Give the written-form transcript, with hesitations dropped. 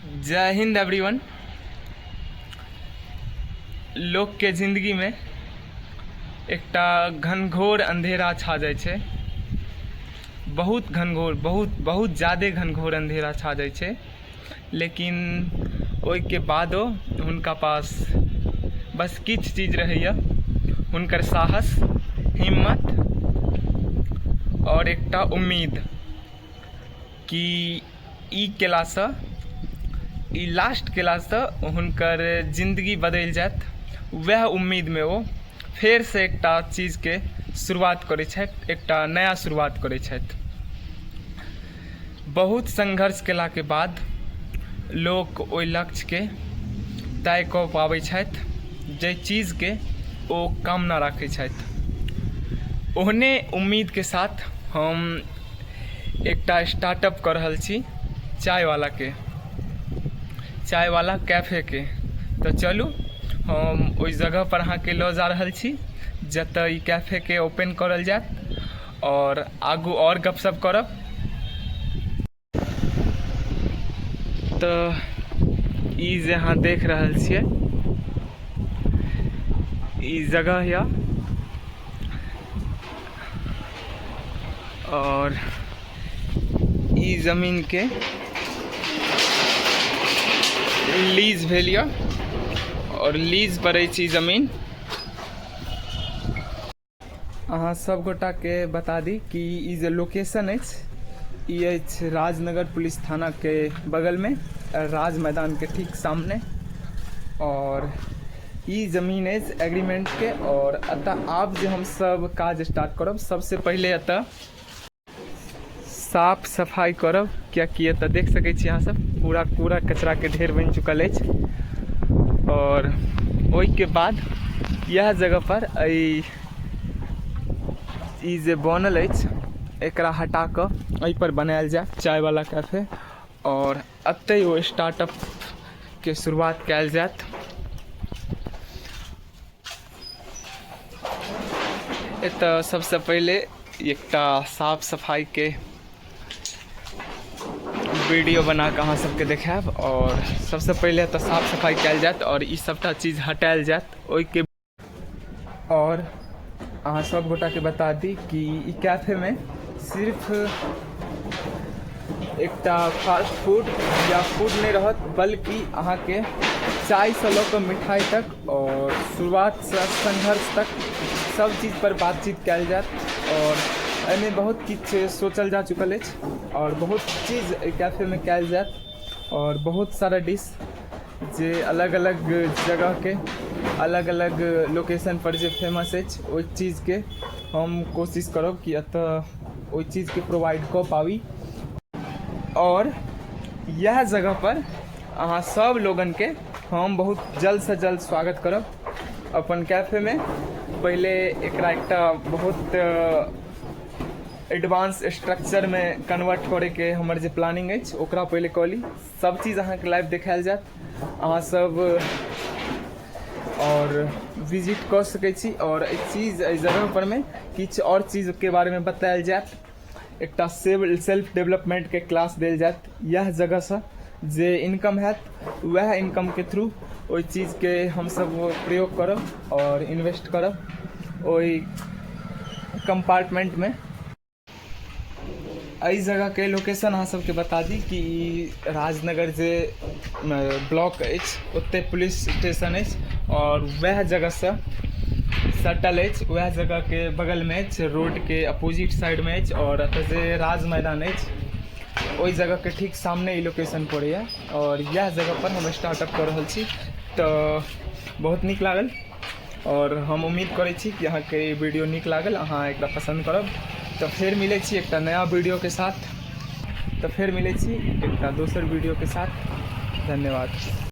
जय हिंद एवरीवन। लोकके जिन्दगीमे एकटा घनघोर अंधेरा छा जाइ छै, बहुत घनघोर, बहुत बहुत जादे घनघोर अंधेरा छा जाइ छै। लेकिन ओहिके बादो हुनका पास बस किछु चीज रहैए, हुनकर साहस, हिम्मत आओर एकटा उम्मीद कि ई कयलासँ, ई लास्ट कयलासँ हुनकर जिन्दगी बदलि जायत। वएह उम्मीदमे ओ फेरसँ एकटा चीजके शुरुआत करै छथि, एकटा नया शुरुआत करै छथि। बहुत संघर्ष कयलाके बाद लोक ओहि लक्ष्यके तय कऽ पाबै छथि, जाहि चीजके ओ कामना राखै छथि। ओहने उम्मीदके साथ हम एकटा स्टार्टअप कऽ रहल छी चायवालाके, चायवाला कैफेके। तऽ चलू, हम ओहि जगहपर अहाँके लऽ जा रहल छी जतऽ ई कैफेके ओपन करल जायत आओर आगू आओर गपशप करब। तऽ ई जे अहाँ देख रहल छियै, ई जगह यऽ आओर ई जमीनके लीज भेल यऽ आओर लीज पर अछि ई जमीन। अहाँ सब गोटाके बता दी कि ई जे लोकेशन अछि, ई अछि राजनगर पुलिस थानाके बगलमे, राज मैदानके ठीक सामने। आओर ई जमीन अछि एग्रीमेंटके आओर एतऽ आब जे हमसब काज स्टार्ट करब, सबसँ पहिले एतऽ साफ सफाइ करब, कियाकि एतऽ देख सकै छी अहाँ सब पूरा कूड़ा कचराके ढेर बनि चुकल अछि। आओर ओहिके बाद इएह जगह पर एहि ई जे बनल अछि, एकरा हटा कऽ एहिपर बनायल जायत चायवाला कैफे आओर एतहि ओ स्टार्टअपके शुरुआत कयल जायत। एतऽ सबसँ पहिले एकटा साफ सफाइके वीडियो बना कऽ अहाँ सबके देखायब। आओर सबसँ पहिले एतऽ साफ सफाइ कयल जायत आओर ई सबटा चीज हटायल जायत ओहिके। आओर अहाँ सब गोटाके बता दी कि ई कैफेमे सिर्फ एकटा फास्ट फूड या फूड नहि रहत, बल्कि अहाँके चायसँ लऽ कऽ मिठाइ तक आओर शुरुआतसँ संघर्ष तक सब चीजपर बातचीत कयल जायत। आओर एहिमे बहुत किछु सोचल जा चुकल अछि आओर बहुत चीज एहि कैफेमे कयल जायत आओर बहुत सारा डिश जे अलग अलग जगहके अलग अलग लोकेशनपर जे फेमस अछि, ओहि चीजके हम कोशिश करब कि एतऽ ओहि चीजके प्रोवाइड कऽ पाबी। आओर इएह जगहपर अहाँ सब लोगनके हम बहुत जल्दसँ जल्द स्वागत करब अपन कैफेमे। पहिले एकरा एकटा बहुत एडवांस स्ट्रक्चरमे कन्वर्ट करैके हमर जे प्लानिंग अछि, ओकरा पहिले कऽ ली। सब चीज अहाँके लाइव देखायल जायत। अहाँ सब आओर विजिट कऽ सकै छी आओर एहि चीज, एहि जगह परमे किछु आओर चीजके बारेमे बतायल जायत। एकटा सेल्फ डेवलपमेंटके क्लास देल जायत इएह जगहसँ। जे इनकम हैत, वएह इनकमके थ्रू ओहि चीजके हमसब प्रयोग करब आओर इन्वेस्ट करब ओहि कम्पार्टमेंटमे। एहि जगहके लोकेशन अहाँ सबके बता दी कि ई राजनगर जे ब्लॉक अछि, ओतहि पुलिस स्टेशन अछि आओर वएह जगहसँ सटल अछि, वएह जगहके बगलमे अछि, रोडके अपोजिट साइडमे अछि। आओर एतऽ जे राज मैदान अछि, ओहि जगहके ठीक सामने ई लोकेशन पड़ैए आओर इएह जगहपर हम स्टार्टअप कऽ रहल छी। तऽ बहुत नीक लागल आओर हम उम्मीद करै छी कि अहाँके ई वीडियो नीक लागल, अहाँ एकरा पसन्द करब। तऽ फेर मिलै छी एकटा नया वीडियोके साथ। तऽ फेर मिलै छी एकटा दोसर वीडियोके साथ। धन्यवाद।